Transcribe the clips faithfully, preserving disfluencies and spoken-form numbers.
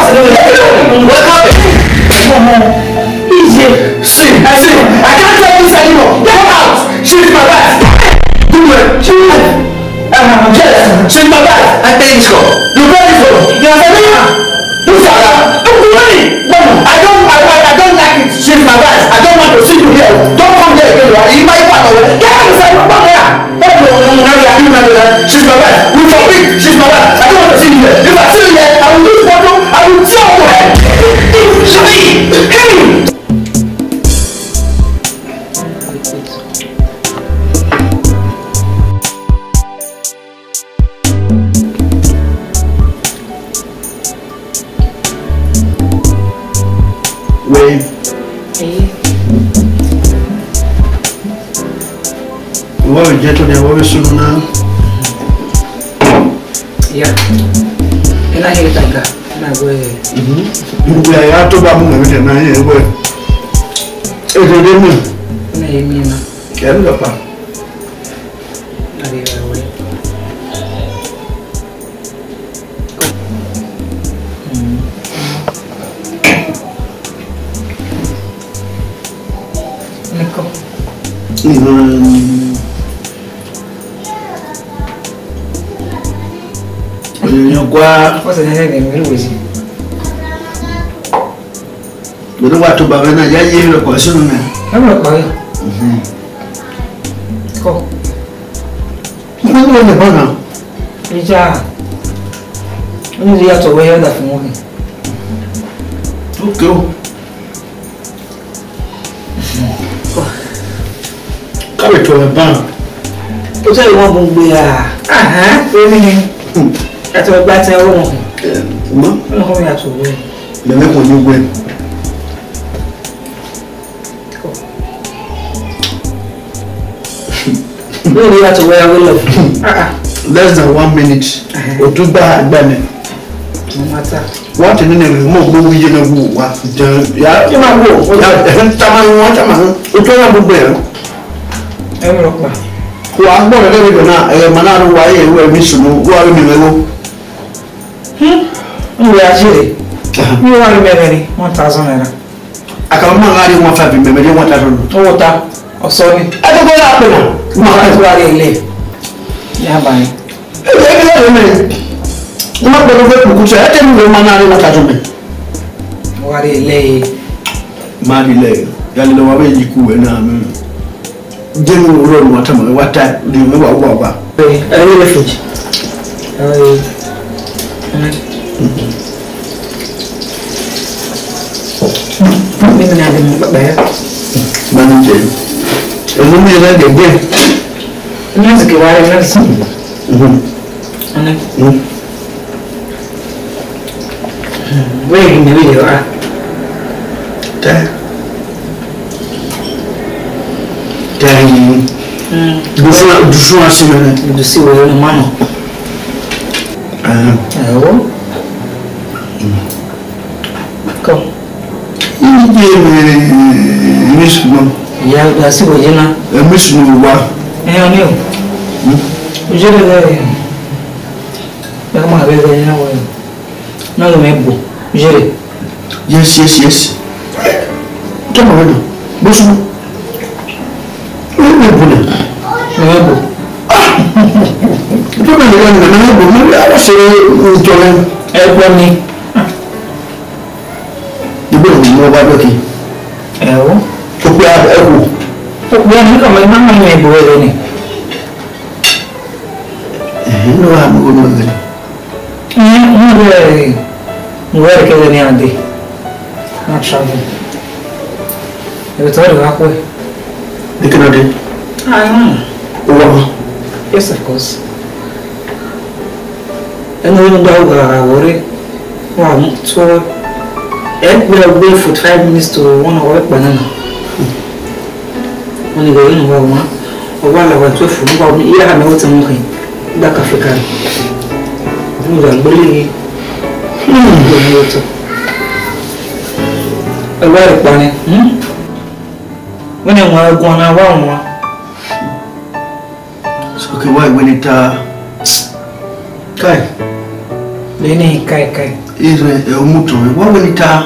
What happened? Come on. Easy. See, I see. I can't take this anymore. Get out. She's my wife. Do it. She's my wife. Uh, yes, she's my wife. I pay this for. You pay this for. You are a liar. Who's that? Don't do money. No, no. I don't, I, I, I don't like it. She's my wife. I don't want to see you here. Don't come here again. You are in my father. Get out of my father. She's my wife. We forbid. She's my wife. I don't want to see you here. If I see you here, I will use bottle. I will tear your head. Hey! Wẹ. Eh. Wẹ vbe je to ne wẹ vbe sunu na. Ya. Ena he ta ga. Na wẹ. Mhm. Wẹ ya to ba mu me te na ye wẹ. E de de mi. Na ye mi na. Ke mi lo pa. Na de wẹ. Niko. Oye, yan gua. What's the name of the music? Vbene wa tobọ vbe na, ya ye rhọkpa sunu nẹ. Ẹ rhọkpa ya. Mhm. Kọ. Mo ní ọyẹ bá na. Ìjà. Ó ní ìyàtọ̀ wẹ́yẹ ọ̀dà fún wọn. Okay o. Káwé tó ẹ bá. Ó tẹ́ ìwọ̀n gbogbo ya. Ahán, èmi ni. Ẹ tọ́ gba tẹ ọwọ́ wọn. Ẹ, mọ́. Ọlọ́run kọ́ mi àtọ̀wọ́ ẹ̀. Lẹ́mẹ̀kùn ní wẹ̀. Where we at to where we love? Ah, ah. Less than one minute. Uh-huh. Otugba agbani. No matter. What in the name of Mogu, we you know who, what? Ya, you know who? Ya, tama, tama. Otugba bugbe. Ẹ wọ pa. Wa gbọ́ rẹ̀ lẹ́yìn náà, ẹ, màá náà ló wáyé, ẹ, wẹ́ẹ̀ mi sùn, wọ́n á rí mi lẹ́wọ́. Hmm? Ń wẹ ajere. Aha. Mi wa ri mẹmẹ ni one thousand naira. Akaba ma gha ri one five mẹmẹ ni one thousand. Owota, ọsọ ni. Ẹ tó gbọ́dọ̀ pè náà. Ma ka tó wá rí ilé. Ní àbáyé. Ẹ jẹ́ kí lóore mẹ́. Mo máa gbọ́dọ̀ fẹ́ kùkú sọ, ẹ tẹ́ mi ló máa náà rí one thousand mẹ́. Wá rí ilé. Máa rí ilé. Yálé lọ́wọ́ abẹ́ yìí kú ẹ̀ náà mẹ́rin. Jẹ́ mi wúrọ̀ ni wọ́n tẹ̀ mọ́, wá ta ni wọ́n wà wà wà. Ẹ ní message. Ẹ ní. Mimi na de mo baba ya. Mami je. Ẹ mú mi rẹ gẹgẹ. Music wa rẹ music. Mhm. Ana. Mhm. Where you never you are. Tẹ. Tẹ. Mm. Dusu, dusu asi mẹ. Dusu wo no mama. Ah. Awo. Come. Iye mi, mi sunu. Ya, ya si wo jina. E mi sunu wa. Eh, oni o. Hmm? Ujele le. Ya ma be be na wo. Na lo me bo. Ujele. Yes, yes, yes. Come on, no. Bosu. Ẹ bu nẹ. Ẹ bu. Ah! Tó bẹ̀rẹ̀ lẹ́nu, ẹ bu. Mo ní àwọn ṣe ìjọ rẹ. Ẹ gbọ́ mi. Ìgbẹ́ mi ni wọ́n bá dọ̀kì. Ẹ o. Ó pé ẹ kú. Ó pé ẹ ní kàmá, ẹ má mú mi bò ẹ lẹ́nu. Ẹ̀hìn ló wà mú ọmọ rẹ̀. Ẹ̀hìn, mo rẹ̀, mo rẹ̀ kẹ́lẹ́ ní àdé. Má travel. Ẹ̀rọ tó rẹ̀ wá pẹ́. Ní kí ló dé? Ah, I know. Ó wá mọ́. Yes, of course. Ẹni ló ń dá ògbà àwọ̀ rẹ̀. Wà á mú tó ẹ gbé ọgbẹ́ forty five minutes to one hour pẹ̀lú náà. Wọ́n ní ìròyìn wa wọ́n. Ọwọ́ àlàwà twelve nígbà wọn, ìyá mi ó ti mú kí Dark Africa. Mo yà gbélé yìí. Mo ní ó tó. Ẹ̀rọ ìpani. Wọ́n ní wọn gun ọ̀nà wá wọn. Sọkè wá ìwé ni ta. Kai. Bí Ene kai kai. Ire ẹ u mu tọn, wa wẹ ne I ta.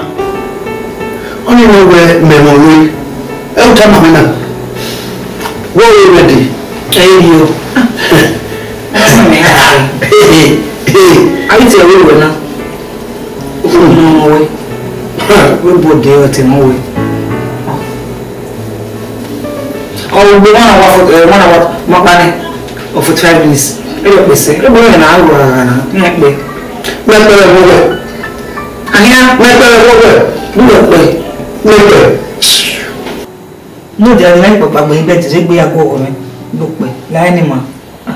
Ọni wẹ wẹ mẹ mwẹ ọvbehe. Ẹ u tama mwẹ na. Wa wẹ ready. Ẹ i yo. Ẹ mẹ a. Hey, hey, hey. A i tie wẹ wẹ na. Okhuo ne ọ mwẹ wẹ. Wẹ bu odẹ ọtẹn mwẹ wẹ. Ọ ugbo one hour for, eh, one hour, ma kpa nẹ, or forty-five minutes. Ẹ lọ kpẹsẹ. Ẹ gbọ́dọ̀ na ru ara na, ne ọ kpẹ. Mẹ kpẹrẹ vbọ wẹ. Ahia, mẹ kpẹrẹ vbọ wẹ. Bu wẹ kpẹ. Mẹ kpẹ. Ne ọ dia ne kpakpa gbe bed re gbe ya guọghọ mwẹ. Bu kpẹ. La ni ma. Ah,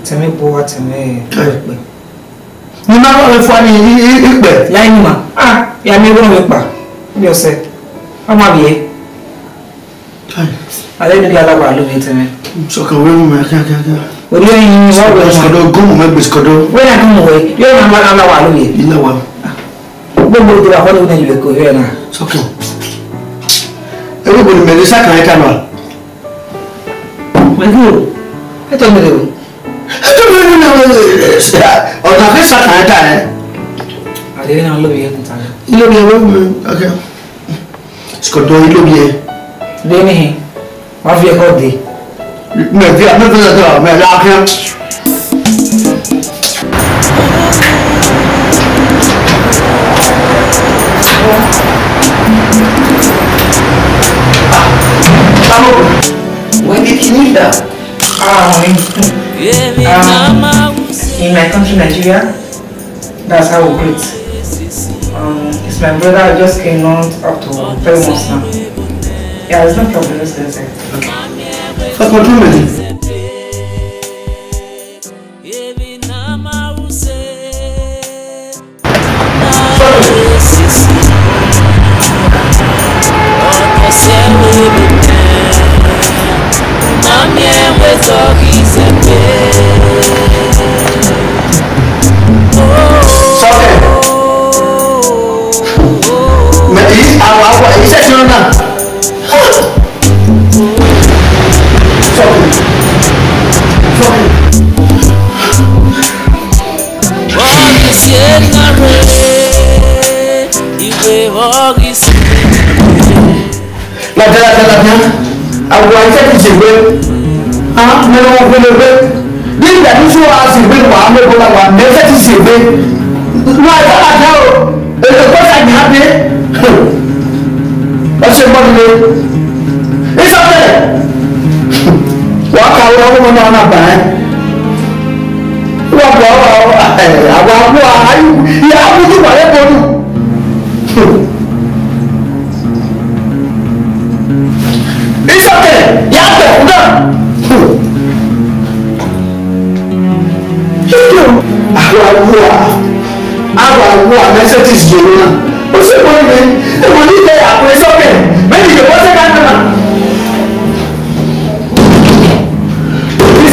tẹmẹ bu wa tẹmẹ bu kpẹ. Ni ma rhọnmwẹ fua ni i, i, ikpẹ. La ni ma. Ah, ya mi rhọnmwẹ kpa. Bi ọsẹ. Ọ ma viẹ. Ai. Alẹ ni gala wa lo mi tẹmẹ. Sọkẹ wẹ mu mẹ kíákíá. Orí ẹyin ni wọ́n wẹ̀ mọ́. Sikọdọ gún mu mẹ gbèsè kọdọ. Wẹ́n náà gún mu wẹ̀, yóò máa máa láwa lóye. Ilé wa. Gbogbo ìdílé àkọ́ni wọn yìí kò yẹ náà. Sọkẹ. Ẹ wọ́n bọ̀ ní mẹ́rin sákàrà ẹ̀ka náà. Wẹ́n kí o, ẹ tọ́ mi rè o. Ẹ tọ́ mi rè o, ọ̀nà fẹ́ sákàrà ẹ̀ka ẹ̀. Àdéhùn náà lóye ẹ̀ kúta. Ilé mi ẹ̀ wọ́n mi, okay. Sikọdọ ilé mi ẹ̀. Bẹ́ẹ̀ ni, wọ́n fi ẹ̀kọ́ dé. Mẹ fi àmì fẹsẹ̀ tọ̀, mẹ yà kẹ́. Where did he leave that? Um, um, in my country, Nigeria, that's how we greet. Um, it's my brother. I just came not up to three months now. Yeah, it's no problem. Let's go inside. Okay. For compliment. Sọkẹ. Mẹ, i, awa, awa, iṣẹ́ ti rán náà. Sọkẹ. Sọkẹ. Ladian, ladian, ladian. Awa iṣẹ́ ti ṣe wẹ. Ah, mẹ lọ wọ wẹlẹ wẹ. Bí ìgbà tí sọ wá sí ìwé wa, mẹ bọ́lá wa, mẹ iṣẹ́ ti ṣe wẹ. Wa ìyá ladian o. Èlò tó ṣe àgbà dé. Ọ ṣe mọ́ nílé. Ìsọ̀tẹ̀. Wà á kàwé ọmọ náà náà bà ẹ́. Wọ́n bọ̀ ọ́, ẹ̀, àwa wọ́n á, ìyá àbújú wà lẹ́kọ̀ọ́ nù. Ìsọ̀tẹ̀, ìyá àgbẹ̀ fún náà. Àwa wọ́n á. Awa wọ Mercedes yẹn na. O se mọ iwe, emọ ni bẹ akpẹ sọkẹ, mẹ ni yẹ wọsẹ ka na.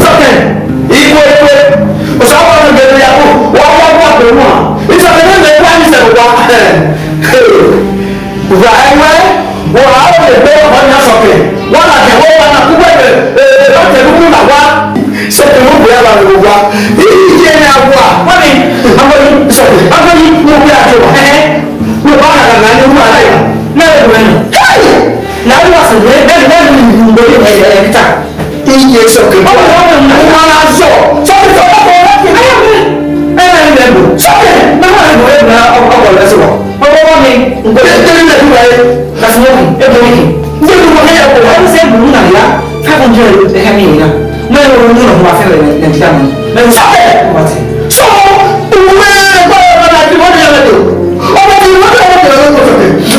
Sọkẹ, ikwe ikwe, o sa wa ni bẹ ya ko, wa wa wa bẹ wa. Sọkẹ ne mẹ wa ni sẹ wa. Wa ẹwẹ, wa o le bẹ ọmọ ni sọkẹ. Wa na kẹ wa na ku bẹ, eh, ba tẹ ku na wa. Sọkẹ mo bẹ wa ni wa. Iye na wa. Wa ni, agbẹni, sọkẹ, agbẹni, mo bẹ a jọ wa. Ẹhẹn. Wẹ ba na na ni wa la ya. Na le wẹ na. Hey! Na wa se le, le, le, le, le, le, le, le, ta. Iye sọkẹ. Ọmọ na wẹ na. Ọmọ na sọ. Sọkẹ, sọkẹ, sọkẹ. Ayo mi. Ẹ na ni le bo. Sọkẹ. Na wa le bo, ẹ na, ọkọ, ọkọ le se wa. Ọmọ wa mi. Nko le tẹle le wa. That's no. Ẹ bo mi. Nko le wa ya ko. Ẹ se bu na ya. Five hundred ẹka mi yina. Mẹ ro ro ro wa fẹ rẹ Nigeria money. Mẹ ro sọtẹ. What? So, uwe ba ba na ti mo de do. O ba ti mo de do ko so.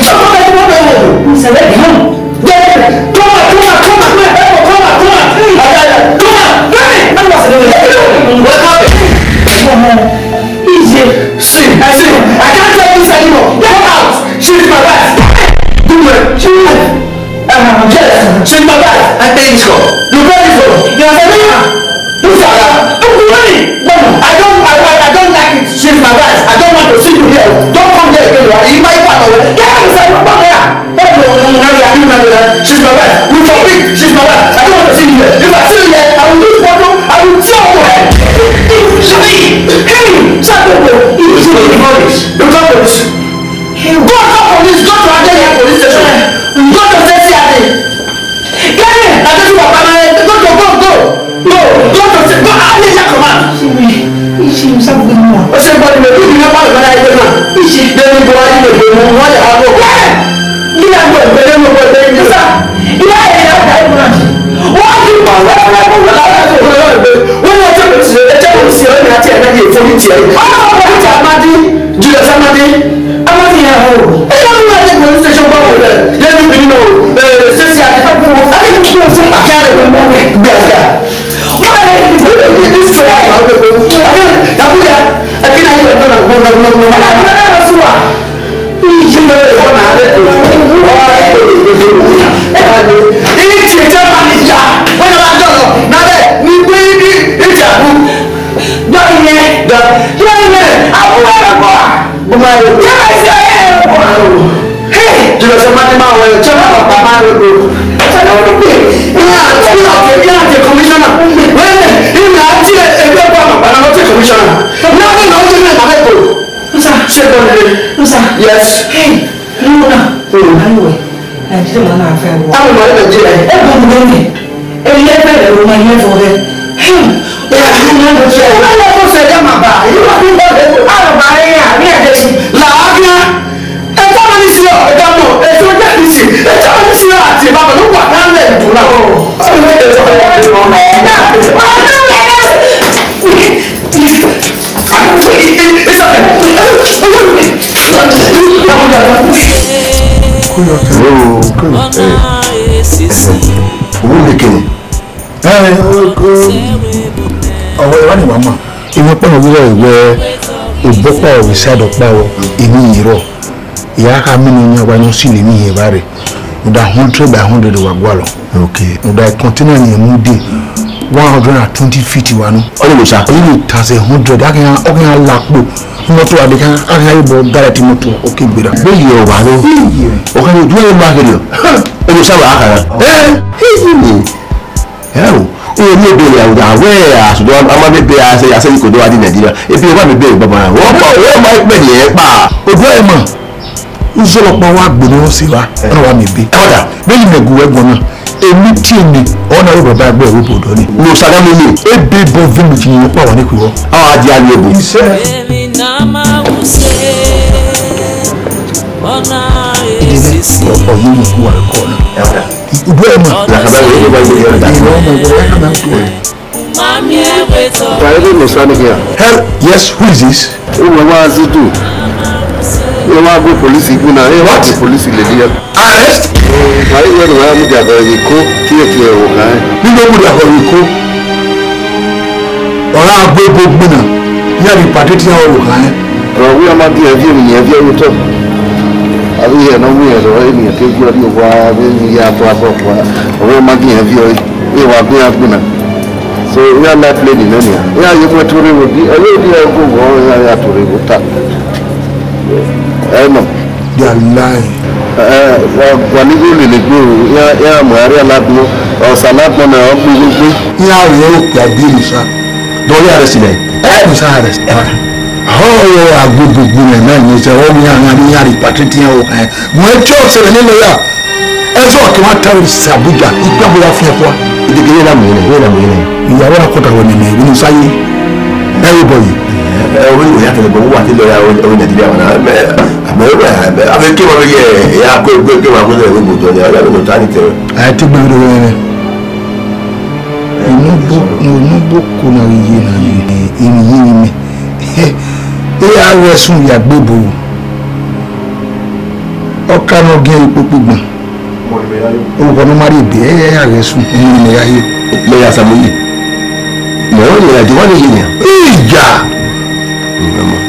So, o ba ti mo de do. N sẹ bẹ bi hàn. Come on, come on, come on, come on, come on, come on. Come on. Hey, I was there. Welcome. Easy. See, I see. I can't take this anymore. Get out. She's my wife. Do it. She's my wife. Uh, yes, she's my wife. I pay this for. You pay this for. You are telling her. Who's that? Don't do money. No, no, I don't, I, I, I don't like it. She's my wife. I don't want to see you here. Don't come here again. You are in my father. Get out of my father. She's my wife. We forbid. She's my wife. I don't want to see you here. If I see you here, I will lose bottle. I will tear up your head. Hey, shut up. Ọ sẹ gba ni mẹ, ibi na ma mẹ na ye na. Ishi de ni bo a yi mẹ gbe mu, wa ya ha go. Ẹ! Ina gbe gbe ne mo gbe gbe ni sa. Ina ye ya da mu na. Wa ki ma wa na ko wa la ko wa gbe. Wẹ ne te ko si, e te ko si, ọ ni a ti a na ye fo ni ti a. Ọ, ọ, ọ, ti Amadi. Julius Amadi. Amadi ya ho. E ya mu na ye police station ba wo le. Ye ni bi no. Eh, se si a ti ko. A ni ko so a ka re mo gbe a. Why? This is what I want to do. Abuja, abuja. Akina yi ọdọ na gbọmọ gbọmọ gbọmọ. Abuja na sọ wa. Iye na le fọ na le ko. Iye Germany ya. Wọ́n yà wá dọ̀rọ̀. Nàbẹ̀ ní gbé ibi ìjà bú. Gbọ́ ìyẹn. Gbọ́ ìyẹn. Àbúrò ẹ̀ bọ̀. Gbogbo ayé. Yàrá ìṣe ayé ẹ̀ bọ̀. Hey, jùlọ sọ ma ní máa wọ ẹ̀ tí wọ́n bá pa máa ń rògbò. Ẹ fẹ́ lọ́wọ́ pé ìyá àti ìyá àti ìyá àti commissioner. Wẹ́n ìyá àti ẹgbẹ́ bá bàbá náà ti commissioner. Náà ní ìnáwó tó ní ìpàdé kò. Nsa. Ṣé kò ní? Nsa. Yes. Hey, nínú náà. Hmm. Ayé wẹ̀. Nàìjíríà máa ń fẹ́ wọ. Àwọn ọmọ Nàìjíríà. Ẹ bọ̀ mí lónìí. Eleven ẹ̀rọ ọmọ eleven rẹ. Hmm. Ẹ wá ní ọmọ ọmọ ṣe. Ẹ wá lọ fún ṣẹ̀dá màbà. Ẹ wá ní ọmọ ọmọ. Àrùn bá ẹ yà, ní ẹ̀jẹ̀ yìí. Làákíá. Ẹ tọ́ ma ní sí ọ, ẹ dá mọ̀, ẹ tó jẹ́ ní sí, ẹ tọ́ ma ní sí ọ àti bàbá ló wà lálẹ́ ìdúrà. Ọ̀rọ̀ ẹ tọ́ ma ní sí ọ. Hello, hello. Eh, owó mi kìnnì. Eh, ọwọ́ ẹ wá ní màmá. Ìwé pẹ̀lú wíwọ́ ìwé òbọ́pọ̀ ìṣàdọ̀pọ̀ ìní ìrọ̀. Ìyá ká mí ní ọyàn wa ní ó sì lè ní ìyẹn bá rẹ̀. Ó dá hundred by hundred wà gbọ́ àlọ́. Okay. Ó dá container yẹn mú dé one hundred and twenty feet wa nù. Ọlọ́run sá. Ó lè tà sí hundred, akẹ́yà, ọkẹ́yà làpò. Mọ́tò adé ká, akẹ́yà yóò bọ̀ gáràjì mọ́tò, ó ké gbéra. Bẹ́ẹ̀ yẹ ọ̀wá lọ. Ọ̀kan yóò dúró yẹn máa kiri ọ̀. Ẹ lọ sábà á kàrà. Ẹ ẹ ẹ o, ẹ ní ebe ya, ya wẹ asọdọ ama mi be ase ase yi kodo adi Nigeria. Ebe wa mi be baba. Wọ́n pa, wọ́n ma pe ni ẹ pa. Odo ẹ ma. Uzọlọkpa wa gbele wọn se wa. Ọna wa mi be. Ẹ wá dà. Bẹ́ẹ̀ ni mẹ gu ẹgbọn náà. Èmi tí èmi, ọ̀nà yóò bàbá ẹgbẹ́ ìwé bòdò ni. Lo sagami ni. Ebe bọ village ni wọ́n pa wà ní kúrò. Àwọn adi aliebo. Iṣẹ́. Èmi náà máa wù sí. Ọ̀nà èsì sí. Ọ̀yẹ́ yòókù wà lóko náà. Ẹ wá dà. Ìbú ẹ̀ mà. Làkàbà wẹ̀ yóò bá yóò yára dà. Ìwọ ọmọ ìwọ yá kàmá tó ẹ̀. Mami ẹ wẹ tọ. Wà á lè lọ sani kìá. Hell, yes, who is this? Ó wọ wá Zidu. Ẹ wá gbé polisi gbóná, ẹ wá gbé polisi lè díẹ̀. Arrest? Wà á yẹ wà á mú dàgbà yìí kó kí ẹ ti ẹ̀ wò kàn án. Nínú ó mú dàgbà yìí kó. Ọ̀rá agbó egbò gbìnà ní àbí pàdé tí a wò kàn án. Ọ̀rọ̀ wíwá máa di ẹ̀fí ènìyàn ẹ̀fí ẹ̀rú tọ̀. Àbí ẹ̀ náà wíyẹn lọ ènìyàn tó gbé ọdún wa bí mi yá bọ́ abọ́ pa. Ọ̀rọ̀ máa di ẹ̀fí ọ̀rẹ́. Ẹ wà gbé agbóná. So, we are not playing in any. Ya ye mo tore wo di, ẹ yóò di ẹ go wo ya ya tore wo ta. Ẹ nọ. They are lying. Ẹ wa wa ni go lele gbe o. Ya ya mo ari alagbọn. Ọsa alagbọn na ọ gbe gbe. Ya rẹ o pe abi ni sa. Dọlẹ arrest nẹ. Ẹ ni sa arrest. Ẹ wa. Ọ yọ agbogbo nẹ na ni sẹ ọ ni a ni a repatriate yẹn o kan. Mo ẹ jọ sẹ nẹ lọ ya. Ẹzọ kẹ wa ta wẹ sẹ Abuja, ikpe Abuja fi ẹkua. Ìdíje yẹn na mú yẹn, yẹn na mú yẹn. Ìyàwó akọta wẹ nìyẹn, ìwé ni sáyé. Ẹ yóò bọ yìí. Ẹ ẹ wọ́n yóò yàtọ̀ lẹ́gbọ̀n wọ́n wà nílò ya ọ̀rẹ́ Nàìjíríà wọn náà. Ẹ ẹ ẹ ẹ ẹ kí wọ́n yẹ ẹ yà kó ẹgbẹ́ kí wọ́n kó lẹ́wọ́ gbòdò ni ọ̀rẹ́ mi ò tá ní tẹ̀wé. Ẹ ti gbé wíwọ́ yẹn. Inú bó inú bó kó náà yé náà yé ni yé ni mẹ. Ẹ yà wẹ̀ sùn yà gbé bò. Ọkà náà gé ipò pígbọ̀n. Orúkọ náà má rí èdè ẹ yà rẹ sùn ọmọ ni mo yá yé. Lẹ́yà Samuel. Mọ̀ ọ́ yẹn àjọ wá lè yé yẹn. Ìjà. Ìgbà mọ̀.